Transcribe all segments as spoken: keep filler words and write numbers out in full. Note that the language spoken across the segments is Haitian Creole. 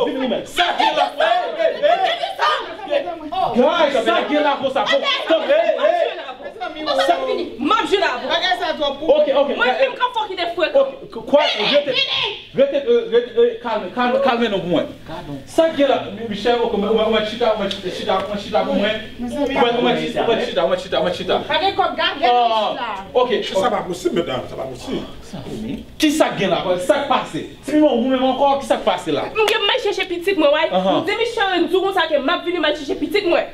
Vini ou menm. Sa gen la. Hey, hey, hey. Guys, sa gen la konsa. Hey, hey. M ap jwe la avè w. M ap jwe la avè w. Ok, ok. Mwen menm k ap fòkide frekan. Ok, kwa, rete, rete, euh, rete, euh, kalme, kalme, kalme nou pou mwen. Sa gen la, Michel, ok, ou mèt chita, ou mèt chita, chita, ou mèt chita pou mwen. Ou mèt, ou mèt chita, ou mèt chita, ou mèt chita, ou mèt chita. Pa gen kòb, gade, gade la. Ok. Sa pa posib, medam, sa pa posib. Kisa k gen la? Sa k pase? Ti Mimo, ou menm ankò, kisa k pase la? M gen m al chèche pitit mwen, wi. M di Michel, m di w konsa ke m ap vini m al chèche pitit mwen.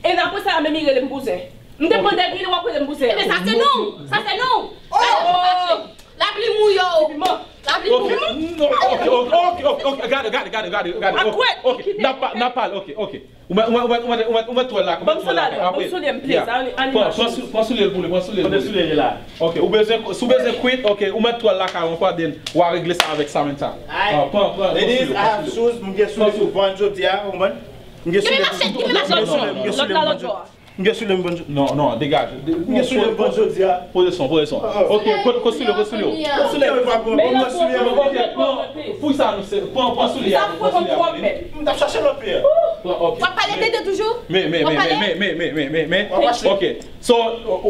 E n apre sa, menm li rele m bouzen. M te mande li, w ap rele m bouzen. Ebyen, sa se nou! Sa se nou! Sa se nou fache! Lapli mouye w! Lapli mouye w! Ok, ok, ok, ok, ok, gade, gade, gade, gade, gade. Ok, n ap pa-, n ap pale, ok, ok. Ou mèt, ou mèt, ou mèt, ou mèt, ou mèt, ou mèt twèl la, ou mèt twèl la. Apre, pran, pran sou-, pran soulye l pou li, pran soulye l pou li. Ok, ou bezwen, si w bezwen kwit, ok, ou mèt twèl la kay ou ankò, then w a regle sa avèk Samantha. Pran, pran, pran soulye, pran soulye. M gen soulye pou vann jodi a, ou konprann? M gen soulye pou vann jodi. M gen soulye m vann jodi. Non, non, degaje. M gen soulye m vann jodi a. Poze son, poze son. Ok, kot soulye, kot soulye. Soulye m pa bon, bon mwen soulye m. Ok, pran, pou sa nou se, pran, pran soulye a, pran soulye a. M t ap chache lòt pye. Ok. W ap pale tete toujou? Men, men, men, men, men, men, men, men, men, men. Ok. So,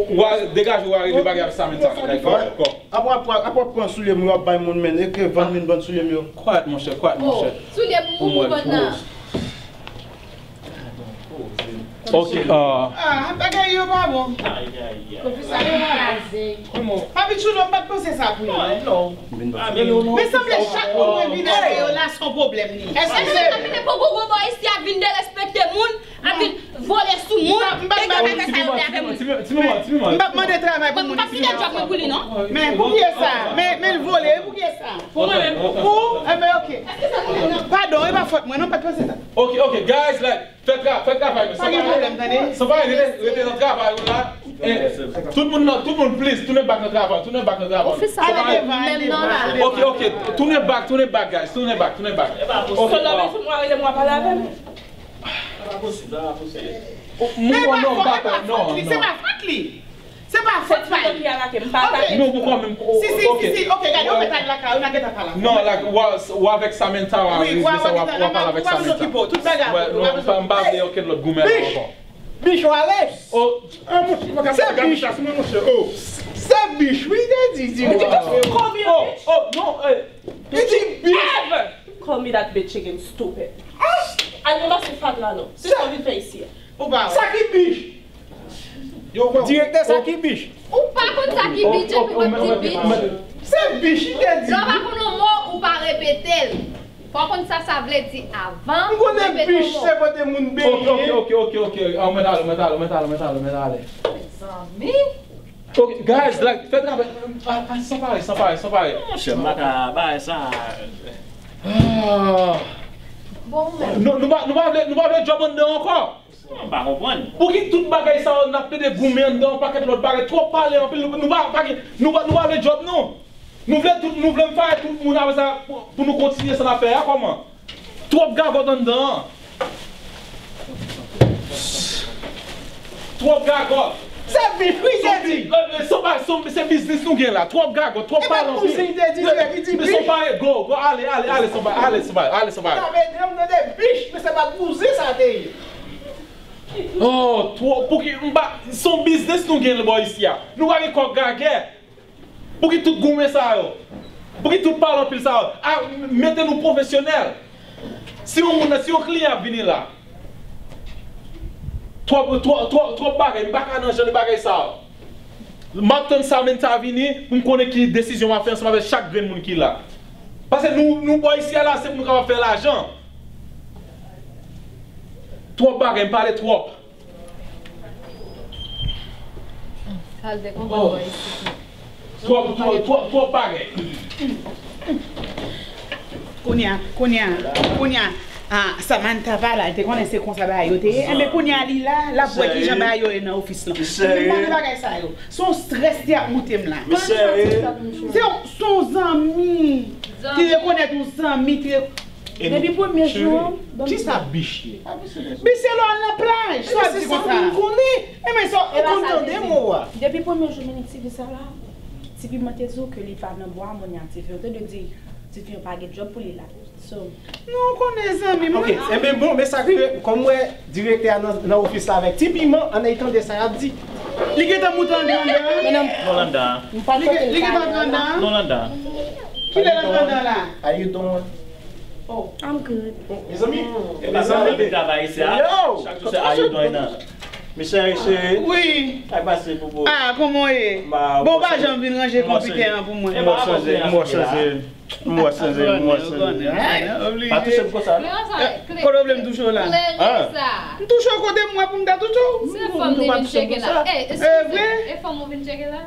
w a degaje, w a regle bagay ap sa men sa. Like, go, go. Apre, apre, apre w ap pran soulye m yo, w ap bay moun men, e ke vann vin vann soulye m yo. Quiet, monchè, quiet, monchè. Soulye m pou vann nan. Ok, ah. Ah, bagay yo pa bon. Konfisyon kraze. Papi Chulo, m pa t panse sa pou nou. Men sanble chak moun mwen vin avè yo la, se yon pwoblèm li. Èske se. Mwen pa vin pou gogo bò isi a vin derespekte moun, a vin vole sou moun. M p ap mande travay pou moun isi a. M p ap file djòb mwen pou li non. Men pou kiyès sa? Men, men l vole, pou kiyès sa? Pou mwen menm. Pou, enben, ok. Padon, e pa fòt mwen non, m pa t panse sa. Ok, ok, guys, like, fè tra-, fè travay nou. Sanpareil, rete, rete nan travay ou la. Tout moun nan, tout moun, please, tounen back nan travay, tounen back nan travay. Ou fè sa menm nan la. Ok, ok, tounen back, tounen back, guys, tounen back, tounen back. Ok. Sou lòt sou mwa rele mwa pale avè m. Mwen non, m pa fè, non, non. Se pa fòt li. Se pa fòt pa li. Non, pou kò menm. Si, si, si, si. Ok, gade, ou mèt al lakay ou, n a gentan pale. Non, like, w a, w a avèk Samantha, w a regle sa, w a pale avèk Samantha. Tout bagay. M pa vle okenn lòt goumen la ankò. Bich, w ale. Se bich. Se bich, wi, te di, di. Oh, oh, non, eh. Li di bich. Call me that bitch again, stupid. Al ranmase fatra non. Se sa w vin fè isi a. Sa ki bich? Direktè, sa ki bich? Ou pa konn sa ki bich epi w ap di bich? Se bich li te di. Lè w pa konn yon mo, ou pa repete l. Fò w konn sa sa vle di avan ou repete yon mo. M konnen bich se kote moun benyen. Ok, ok, ok, ok, ok. Ah, mwen ale, mwen ale, mwen ale, mwen ale, mwen ale. Mezanmi. Ok, guys, like, fè travay. Ah, ah, sanpareil, sanpareil, sanpareil. Monchè, m pa ka bay sa. Ah. Bon, men. Nou, nou pa, nou pa vle, nou pa vle djòb anndan ankò? M pa konprann. Pouki tout bagay sa yo n ap plede goumen anndan, yon pakèt lòt bagay, twòp pale anpil, nou, nou pa, pa gen, nou pa, nou pa vle djòb non. Nou vle tout, nou vle m fire tout moun apre sa pou, pou nou kontinye sa n ap fè a kòman? Twòp gagòt anndan an. Twòp gagòt. Se bich wi, se di. Se pa, se, se biznis nou gen la. Twòp gagòt, twòp pale anpil. Li di bich. Go, go, ale, ale, ale, sanba, ale, sanba, ale, sanba. Sa vle di, m tande bich, men se pa bouzen sa te ye. Oh, twò, pouki m pa, se yon biznis nou gen bò isi a. Nou pa gen kòb gagè. Pouki tout goumen sa yo? Pouki tout pale anpil sa yo? A, mete nou pwofesyonèl. Si yon moun, si yon kliyan ap vini la, twòp, twòp, twòp, twòp bagay, m pa ka nan jan de bagay sa yo. M ap tann Samantha vini pou m konnen ki desizyon m ap fè ansanm avèk chak grenn moun ki la. Paske nou, nou bò isi a la, se pou nou kapab fè lajan. Twòp bagay, m pale twòp. Sa l te konprann bò isi. Twòp, twòp, twòp, twòp bagay. Kounye a, kounye a, kounye a, ah, Samantha pa la, li te konnen se konsa bagay yo te ye. Enben kounye a li la, l ap wè kijan bagay yo ye nan ofis lan. Mwen pa nan bagay sa yo. Se yon strès ki ap moute m la. Se yon, se yon zanmi ki rekonèt yon zanmi ki re- Depi premye jou an, ban m. Kisa bich ye? Bich se lè w al nan plaj, sa w ap di konsa. Enben sa, ou konn tande mo a. Depi premye jou m vini T V sa la, Ti Piman te di w ke li pa nan bò a, moun ya Ti Piman te di, Ti Piman pa gen djòb pou li la. Non, ou konnen zanmi m. Ok, enben bon, men sa k rive, kòm m wè direktè a nan, nan ofis la avèk ti piman, ann al tande sa y ap di. Li gentan moute anndan anndan an. Medanm, non, anndan an. Li gentan antre anndan an. Non, anndan an. Kilè l antre anndan la? How you doing? Oh. I'm good. Mezanmi, mezanmi, travay isi a. Yo! Chak jou se how you doing nan. Michel, cheri. Wi. Sa k pase, bobo? Ah, kòman w ye? Bon, ou pa janm vin ranje konpitè an pou mwen. M wè chanje, m wè chanje. M wè chanje, m wè chanje. Pa touche m konsa. Kote w vle m touche w la? M touche w kote m wè pou m ta touche w. Se fanm li vin tcheke la. Eh, eskize, e fanm ou vin tcheke la?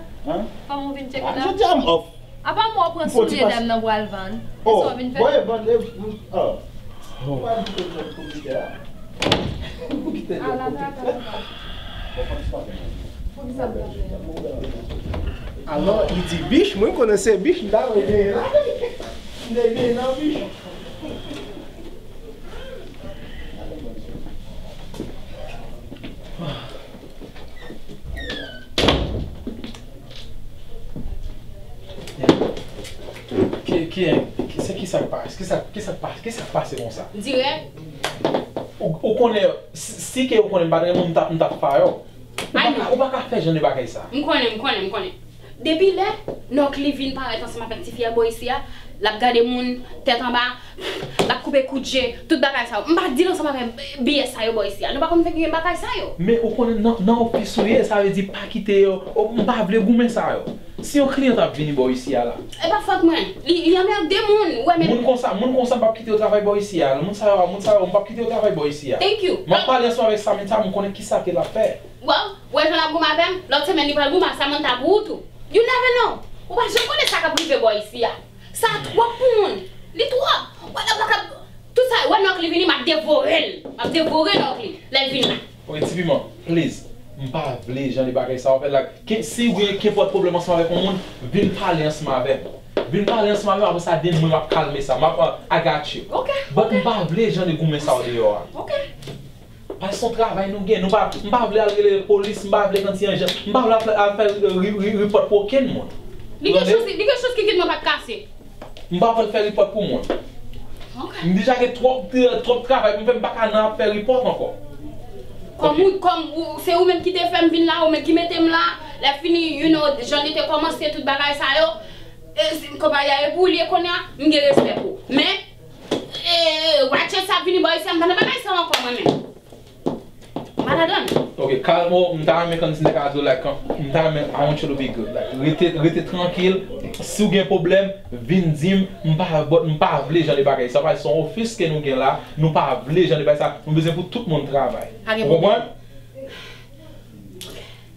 Fanm ou vin tcheke la? Jodi a m off. Apa mwen pran soulye dam nan pou al vann? Kisa w vin fè? Bon, e vann, e, oh. Ou pa di ke jwenn konpitè a. Ou kite jwenn konpitè a. Alò, li di bich, mwen konnen se bich, m ta vle genyen la. M te genyen nan bich. Ki, ki, ki, se ki sa k pase? Ki sa, ki sa k pase? Ki sa k pase konsa? Dirèk. Ou, ou konnen, si, si ke ou konnen m pa t renmen w, m t ap, m t ap fire w. Ou pa ka, ou pa ka fè jan de bagay sa. M konnen, m konnen, m konnen. Depi lè Nòkli vin parèt ansanm avèk tifi a bò isi a, l ap gade moun tèt anba, l ap koupe kout je, tout bagay sa yo. M pa deal ansanm avèk B S sa yo bò isi a. Nou pa konn fè gen bagay sa yo. Men ou konnen nan, nan ofis ou ye, sa vle di pa kite yo. O, m pa vle goumen sa yo. Si yon kliyan t ap vini bò isi a la. E pa fòt mwen. Li, li anmède moun. Ou wè men. Moun konsa, moun konsa m p ap kite yo travay bò isi a. Moun sa yo, moun sa yo, m p ap kite yo travay bò isi a. Thank you. M ap pale ansanm avèk Samantha, m konnen kisa ke l ap fè. Bon, ou wè jan l ap goumen avè m, lòt semèn li pral goumen ak Samantha pou ou tou. You never know. Ou pa janm konnen sa k ap rive bò isi a. Sa twòp pou moun. Li twòp. Wè, lè m pa ka, tout sa, wè Nòkli vini, m ap devore l. M ap devore Nòkli lè l vin la. Ok, Ti Piman, please. M pa vle jan de bagay sa w ap fè la. Ke, si w gen kenpòt pwoblèm ansanm avèk yon moun, vin pale ansanm avè m. Vin pale ansanm avè m, apre sa, then mwen m ap kalme sa. M ap, I got you. Ok, ok. But m pa vle jan de goumen sa w deyò a. Ok. Paske se yon travay nou gen. Nou pa, m pa vle al rele polis, m pa vle kanti anjan, m pa vle al fè, al fè ri-, ri-, ripòt pou okenn moun. Li gen chans, li gen chans kikit mwen pa t kase. M pa vle fè ripòt pou moun. Ok. M deja gen twòp, twòp travay pou m fè, m pa ka nan ap fè ripòt ankò. Kòm ou, kòm ou, se ou menm ki te fè m vin la, ou menm ki mete m la. Lè fini, you know, jan li te kòmanse tout bagay sa yo, e, si, konpayi a e pou ou li ye kounye a, m gen respè pou ou. Men, e, ratchet sa ap vini bò isi a, m pa nan bagay sa yo ankò mwen menm. M pa ladan l. Ok, kalme w, m ta renmen kanti nèg a di w, like, m ta renmen, I want you to be good. Like, rete, rete trankil. Si w gen pwoblèm, vin di m, m pa, but m pa vle jan de bagay sa, paske se yon ofis ke nou gen la, nou pa vle jan de bagay sa, nou bezwen pou tout moun travay. Ou konprann?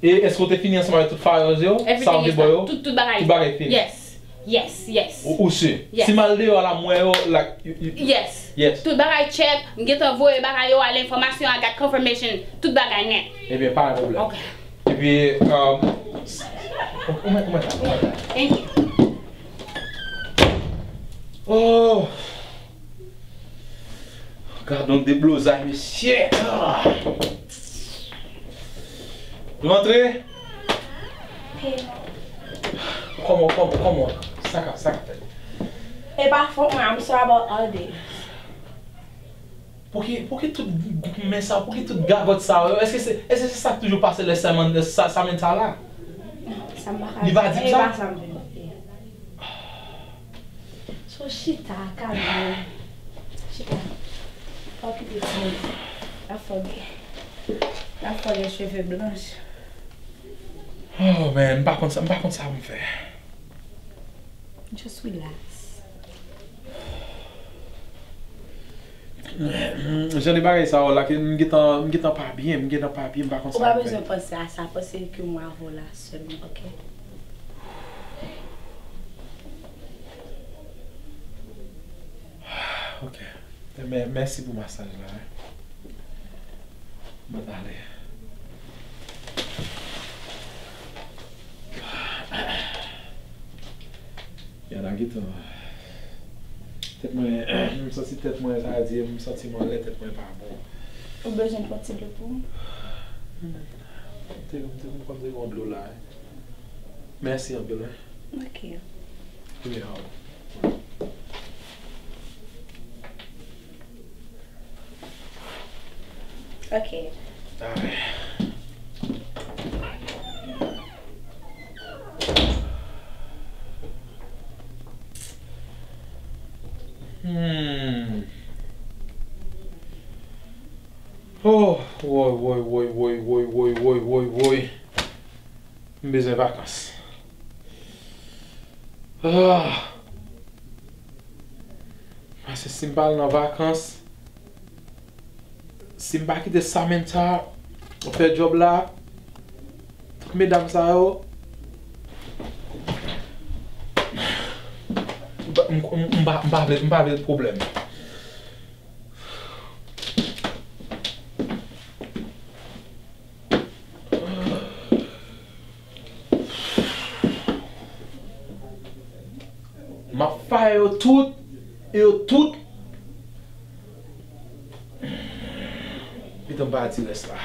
E èske w te fini ansanm avèk tout files yo? Sa w te ba yo? Tout, tout bagay. Tout bagay fini? Yes. Yes, yes. Ou, ou si? Yes. Si m al deyò a la, m wè yo, like, you, you, yes. Yes. Tout bagay check, m gentan voye bagay yo a, enfòmasyon, I got confirmation, tout bagay nèt. Ebyen, pa gen pwoblèm. Ok. Epi, um, ou mèt, ou mèt, ou mèt. Thank you. Oh! Gad yon deblozay, mesye! Ah! Rantre! Kòman, kòman, kòman? Sa k ap, sa k ap fèt? E pa fòt mwen, I'm sorry about all this. Pouki, pouki tout goumen sa, pouki tout gagòt sa yo? Èske se, èske se sa k toujou pase lè Samantha, Sa-, Samantha la? Sa m pa ka di. Li pa di m sa? E pa sa m vin di. So chita, kalme. Chita. Pa okipe timoun. L ap fè w gen, l ap fè w gen cheve blanch. Oh man, m pa konn sa, m pa konn sa pou m fè. Just relax. Jan de bagay sa yo la, ke m gentan, m gentan pa byen, m gentan pa byen, m pa konn sa pou m fè. Ou pa bezwen panse a sa, panse ke mwen avè w la sèlman, ok? Ok. Mè-, mèsi pou masaj la, wi. Mwen ale. Yana gentan. Tèt mwen, m santi tèt mwen, sa vle di, m santi m anlè, tèt mwen pa bon. Ou bezwen pran ti dlo pou ou? M te, m te konn pran yon dlo la, wi. Mèsi anpil, wi. Ok. Give me a hug. Ok. Alright. Hmm. Oh, woy, woy, woy. M bezwen vakans. Ah. Paske si m pa al nan vakans, si m pa kite Samantha fè djòb la, tout medam sa yo, m, m, m, m pa, m pa vle, m pa vle pwoblèm. M ap fire yo tout, yo tout. Pito m pa di rès la.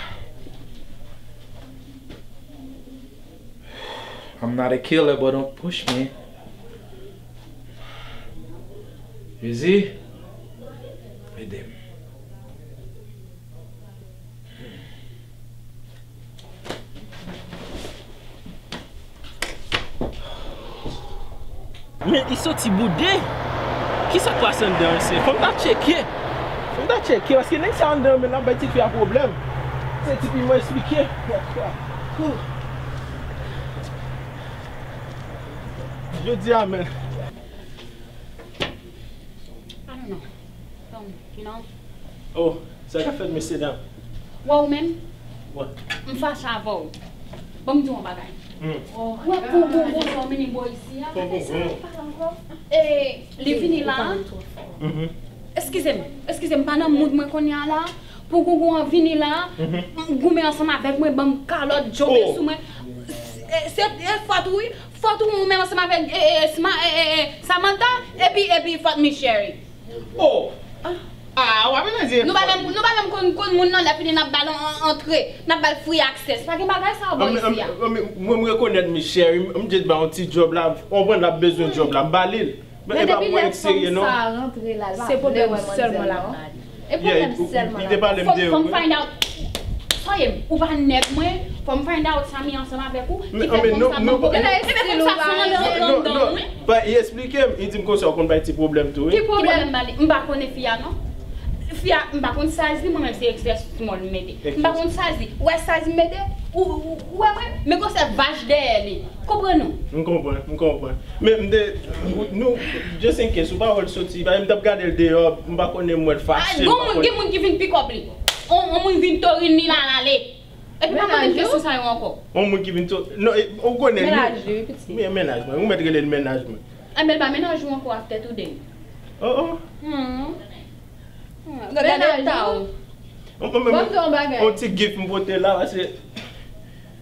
I'm not a killer, but don't push me. Jezi, ede m. Men li soti boude. Kisa k pase anndan an, se? Fò m ta tcheke. Fò m ta tcheke, paske nèg sa anndan an, men l ap bay ti fi a pwoblèm. Se ti fi mwen esplike. Jodi a, men. I don't know. Tell me, you know? Oh, sa k ap fèt, mesye dam? Wè ou menm? Wè. M fache avè w. Ban m di w yon bagay. Hmm. Wè pou gongon sa w mennen bò isi a. Pou gongon. E, li vini la. Mhm. Eskize m, eskize m, pa nan mood mwen kounye a la. Pou gongon an vini la, mhm, goumen ansanm avèk mwen, ban m kalòt, djobe sou mwen. Se, se, e fòt ou wi. Fòt ou menm ansanm avèk, e, e, Sma-, e, e, e, Samantha, epi, epi fòt Miss Sherry. Oh! Ah, w ap mete di. Nou pa menm, nou pa menm konn, konn moun nan, lè fini n ap ba l an, an, antre, n ap ba l free access. Pa gen bagay sa bò isi a. Mwen, mwen rekonèt Miss Sherry, m just ba yon ti djòb la, w konprann l ap bezwen djòb la, m ba li l. Men e pa pou yon nèg serye non. Se pwoblèm sèlman l ap ba li. E pwoblèm sèlman l ap ba li. Fò m find out. Soyem, ou pa nèg mwen, fò m find out Samy ansanm avèk ou, ki fè fòm sa ban pwoblèm. Ebyen fòm sa fè anndan anndan mwen. Li esplike m, li di m konsa w konn bay ti pwoblèm tou wi. Ki pwoblèm? M pa konnen fi a non. Fi a, m pa konn size li, mwen menm se extra small m mete. M pa konn size li. Ou wè size m mete? Ou, ou, ou wè mwen? Men gwosè vach dèyè li. Konprann ou? M konprann, m konprann. Men m te, nou, just in case, ou pa wè l soti, paske m t ap gade l deyò, m pa konnen m wè l fache, m pa konnen. Gen moun, gen moun ki vin pikòp li. On, on moun vin torin li la, l ale. Epi pa mande m kesyon sa yo ankò. On moun ki vin to-, non, e, ou konnen nou. Mennaj li, wi, pitit. Men mennaj mwen, ou mèt rele l mennaj mwen. Enben, l pa mennaj ou ankò after today. Oh, oh. Hmm. Gade eta w. Ban m fè yon bagay. On ti gift m pote la, paske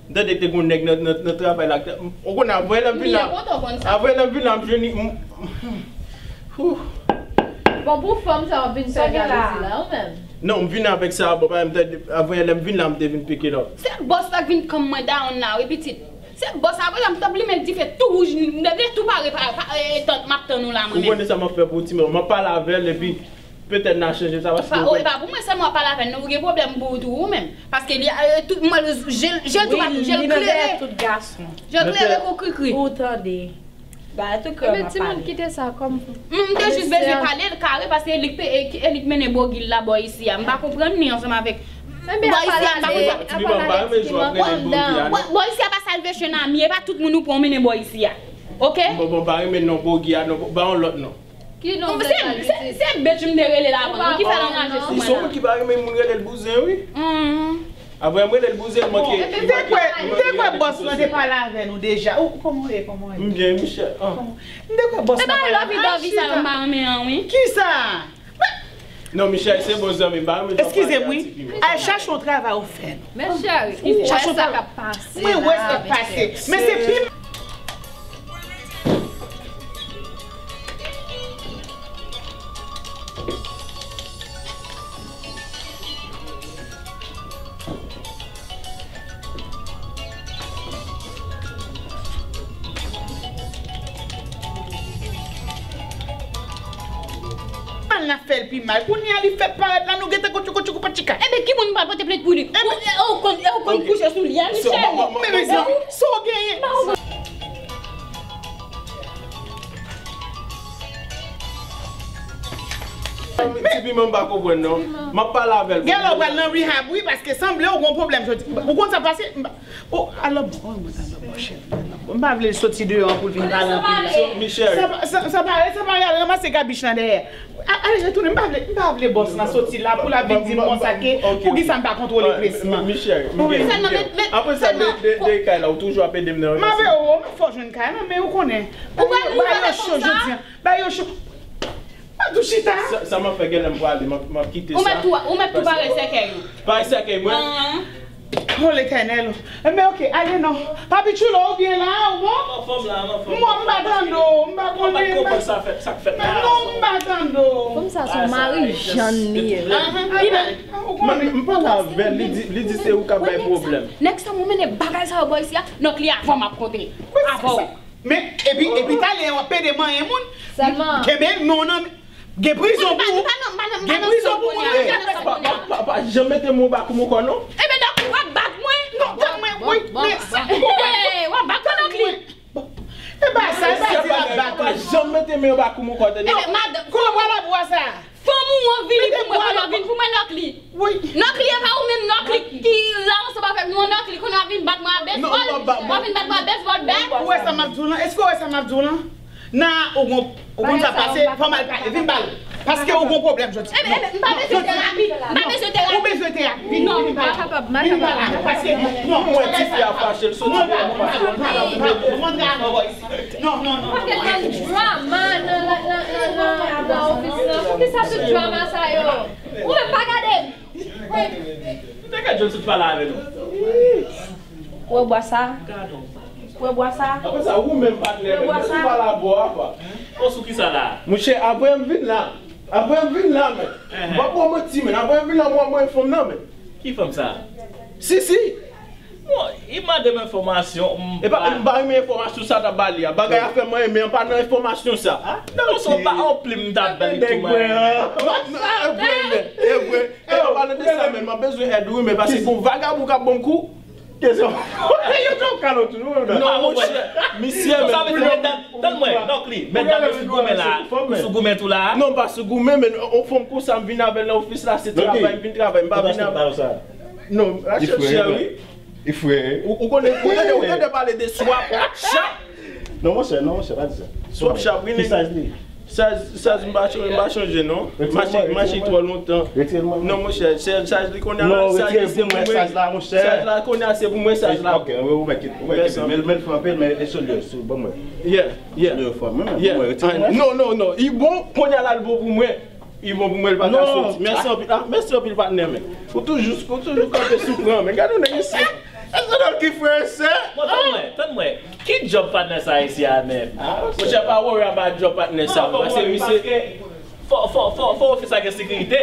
m tande te gon nèg nan, nan, nan travay la. Ou konnen, avan lè m vin la, avan lè m vin la, m jwenn li. Bon, pou fanm sa w ap vin fè jalouzi la, ou menm? Non, m vin avèk sa, bon, pa m tande, avan lè m vin la, m te vin pike la. Se bòs la k vin kanm mwen down la, wi, pitit. Se bòs la, vre, m t ap limen dife tou wouj, m leve tou pare, pa, pa, e, tant, m ap tann ou la, mwen menm. Ou konnen sa m ap fè pou ou, ti mè, m ap pale avè l, epi petèt n a chanje sa, paske. Pa, ou, e pa pou mwen sèlman w ap pale avè l, non, ou gen pwoblèm pou ou tou, ou menm. Paske li, e, tout, mwen, je l, je l tou pa, je l klere. Li nan dèyè tout gason. Je l klere kou krikri. Ou tande. Ba, tout kè m ap pale. Ebyen, timoun, kite sa, kòm. M, m te jis bezwen pale l kare, paske e li k pe, e, e li k mennen bogi l la bò isi a. M pa konprann li ansanm avèk. Ebyen, bò isi a, m pa konn sa. Bò isi a pa Salvation Army, e pa tout moun ou pran w mennen bò isi a. Oke? Bon, bon, pa renmen non bogi a, non, ba yon lòt non. Ki non? Se, se, se bitch m te rele l avan, non, ki fè l anraje sou mwen la. Li se yon moun ki pa renmen moun rele l bouzen, wi. Hmm. Apre m rele l bouzen, l manke. Bon, epi m te kwè, m te kwè bòs lan te pale avè nou deja. Ou, kòman w ye, kòman w ye? M byen, Michel. Ah. Kòman? M te kwè bòs lan pale avè nou. E pa love Davi sa yo m pa renmen an, wi. Kisa? Non, Michel, se bon zanmi m, pa renmen jan w pale a ti fi mwen. Eskize m, wi. Al chache yon travay ou fè, non. Men cheri, ou wè sa k ap pase la. Mwen wè sa k ap pase. Men se pi Al Sa fè l pi mal. Kounye a li fèk parèt la, nou gentan kotchou kotchou kou patchika. Ebyen, ki moun m pral pote plent pou li? Ou, e, ou konn, e, ou konn kouche sou li a, Michel? Men mezanmi, sa w genyen? Ti Piman, m pa konprann non. M ap pale avè l. Gen lè w pral nan rehab, wi, paske sanble w gon pwoblèm jodi. Ou konn sa pase? M pa, oh, alò, oh, mwen, alò, mwen, cheri, alò. M pa vle l soti deyò an pou l vin pale anpil la. Michel. Sa pa, sa, sa pa, sa pa al ranmase kabich lan dèyè. A, ale retounen, m pa vle, m pa vle bòs lan soti la pou l ap vin di m konsa ke poukisa m pa kontwole presman. Michel, m gen, m gen. Apre sa, de, de, de kay la, ou toujou ap ede m nan. M ap ede w, m ap fè w jwenn kay lan, men ou konnen. Ou pral mouri avè fanm sa? Ba yo cho jodi an. Ba yo cho. Mwen tou chita. Sa, sa m ap fè genlè m prale, m ap, m ap kite sa. Ou mèt tou, ou mèt tou pare sèkèy ou. Pare sèkèy mwen? Anhan. Oh, Letènèl. Enben, oke, ale non. Papi Chulo, ou byen la, ou bon? Anfòm la, anfòm. Mwen, m pa tande w, m pa konnen. Ou pa t konprann sa fèt, sa k fèt la. Non, m pa tande w. Fanm sa se yon mari jèn li ye. Anhan. M pale avè l, li di, li di se ou k ap bay pwoblèm. Next time ou mennen bagay sa yo bò isi a, non, li avan m ap konte. Avè w. Men, epi, epi talè w ap pede manyen moun. Sèlman. Kenbe non nan men. Gen prizon pou ou. Gen prizon pou moun. Pa, pa, pa, pa janm mete men w ba kou mon kò non. Ebyen, Nòkli, w ap bat mwen. Non, bat mwen, wi. Men sa, w ap bat mwen, Nòkli. E pa sa, e pa di l ap bat ou. Pa janm mete men w ba kou mon kò, tande. Ebyen, madanm. Kòman w ap wè sa? Fanm ou an vini pou mwen, konnen w vin pou mwen, Nòkli. Wi. Nòkli, e pa ou menm, Nòkli, ki la ansanm avèk nou an, Nòkli, konnen w ap vin bat mwen a bezbòl. W ap vin bat mwen a bezbòl, bèk. Ou wè sa m ap di w lan? Èske w wè sa m ap di w lan? Nan, ou gon, ou konn sa pase, fò m al pale, vin pale. Paske ou gon pwoblèm jodi. Ebyen, ebyen, m pa bezwen terapi, m pa bezwen terapi. Ou bezwen terapi, vin, vin pale. Vin pale. Paske, non, mwen ti fi a fache, l soti. Non, non, non, non, non. Non, non, non. Paske nan drama nan, nan, nan, nan, nan ofis lan. Poukisa tout drama sa yo? Ou menm pa gade m. Ou te ka jwenn sot pale avè nou. Ou wè bwa sa? Ou wè bwa sa? Apre sa, ou menm patnè, men sot pale a bò a, pa. Ou sou kisa la? Monchè, apre m vin la. Apre m vin la, men. M pa ba w manti, men. Apre m vin la, mwen, mwen fanm nan, men. Ki fanm sa? Si, si. Bon, li mande m enfòmasyon, m... E pa, m pa renmen enfòmasyon sa t ap ba li a. Bagay a fè mwen renmen, m pa nan enfòmasyon sa. Non, se pa yon plim m t ap ba li tou, mwen. Non, non, e vre, men, e vre. E pa pale de sa, men, m ap bezwen èd ou, men, paske gon vagabon k ap ban m kou. Kesyon. Yo te yon kalot tou, non, non, monchè. Misye, men, tann mwen, Nòkli, medam yo sou goumen la, ou sou goumen tou la? Non, m pa sou goumen, men yon fanm konsa, m vin avè l nan ofis la, se travay, m vin travay, m pa vin avè... Non, Rachel cheri. Li fre. Ou, ou konnen, ou tande, ou tande pale de swap, chap. Non, monchè, non, monchè, pa di sa. Swap chap, wi, nèg. Ki size li? Size, size, m pa chonje, m pa chonje, non. Mache, mache twò lontan. Retire l mwen. Non, monchè, size, size li kounye a la, size li se pou mwen. Size la, monchè. Size la kounye a se pou mwen, size la. Ok, ou mèt kite, ou mèt kite. Men, men l fè anpil, men e solye, sou, ban mwen. Yeah, yeah. Solye fò, men, ban mwen, retire mwen. Non, non, non, li bon, kounye a la, li bon pou mwen. Li bon pou mwen, li pa ka soti. Mèsi anpil. Ah, mèsi anpil, patnè, men. Ou toujou, ou toujou kanpe sou pran, men gade yon nèg isi. Èske nèg ki frè e sè? Bon, tann mwen, tann mwen. Ki djòb patnè sa isi a menm? Monchè, pa worry about djòb patnè sa, paske misye, fò, fò, fò, fò ofis la gen sekirite.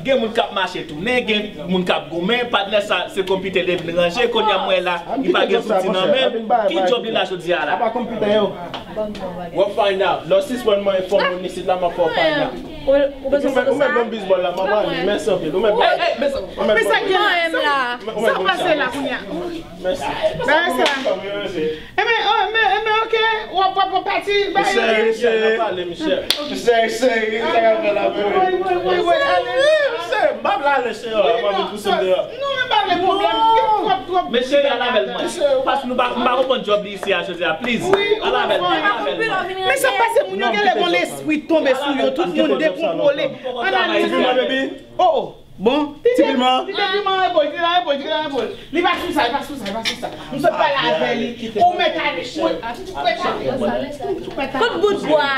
Gen moun k ap mache tounen, gen moun k ap goumen, patnè sa, se konpitè li vin ranje, kounye a m wè la, li pa gen zouti nan men l. Ki djòb li la jodi a la? Apa konpitè yo. W ap find out. Lè w sispann manyen fòm moun isit la, m ap fè w find out. Ou, ou bezwen foto sa? Ou mèt ban m bizbòl la, m ap ale. Mèsi anpil. Ou mèt ban m. Ou mèt ban m. Sa pase la kounye a? Mèsi. Bagay sa. Enben, oh, enben, enben, ok. W ap, w ap, w ap pati. Michel, Michel, n ap pale, Michel. Michel, Michel, sa k ap fè la, bebe? Wi, wi, wi, wi, ale. Michel, m p ap la ale, Michel, m ap vin pouse m deyò. Non, men pa gen pwoblèm. Gen twòp, twòp. Mesye, al avè l, mwen. Paske nou pa, m pa konprann djòb li isi a jodi a, please. Al avè l, al avè l, mwen. Men sa pase, moun yo genlè gon lespri tonbe sou yo, tout moun dekontwole. Ann ale. Ti Piman, baby. Oh, oh. Bon. Ti Piman. Ti Piman, repòl, ti la repòl, ti la repòl. Li pa sou sa, li pa sou sa, li pa sou sa. M sot pale avè li. Ou mèt ale. Ou mèt ale. Kout bout bwa.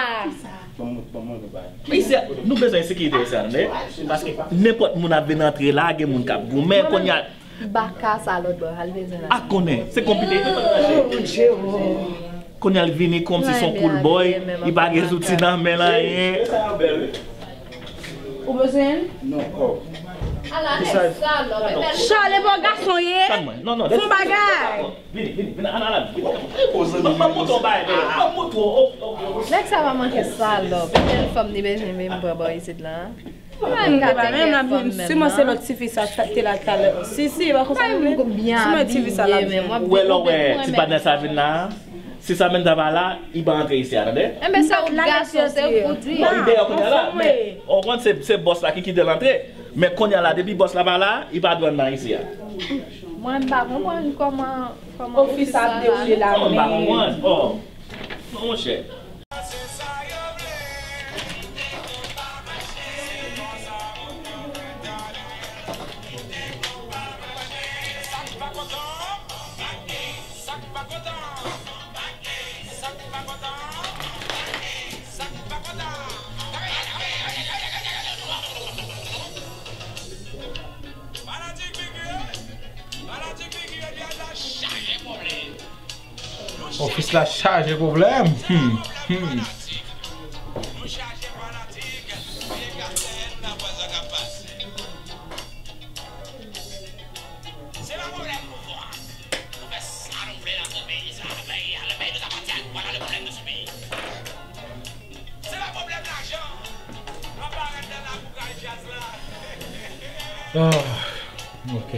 Ban mwen, ban mwen yon bagay. Mesye, nou bezwen sekirite isi a, tande? Paske nenpòt moun ap vin antre la, gen moun k ap goumen, kounye a. Baka sa lòt bò, al bezwen la. A konnen, se konpitè. Kounye a l vini kòmsi se yon cool boy, li pa gen zouti nan men l, anyen. Ou bezwen l? Non, oh. Ala nèg salòp, e bèl. Chale bò gason ye. Tann mwen. Non, non, fon bagay. Vini, vini, vini, an ala. Vini. M ap montre w bagay, m ap montre w. Nèg sa pa manke salòp. E bèl fanm li bezwen vin pran bò isit la. Mwen pa menm la, si mwen se lòt tifi sa te la talè. Si, si, pa konsa nou vle. Si mwen tifi sa la byen. Ou wè lè w wè ti patnè sa vin la. Si Samantha pa la, li pa antre isi a, tande? Enben, se ou gason, se ou pou di. Bon, li deyò kounye a la, men, ou konn se, se bòs la ki kite l antre. Men kounye a la, depi bòs la pa la, li pa dwe antre isi a. Mwen, m pa konprann kòman, kòman ofis ap dewoule la, men. Mwen pa konprann. Oh. Non, monchè. Ofis la chaje pwoblèm. Hmm, hmm. Ah, ok.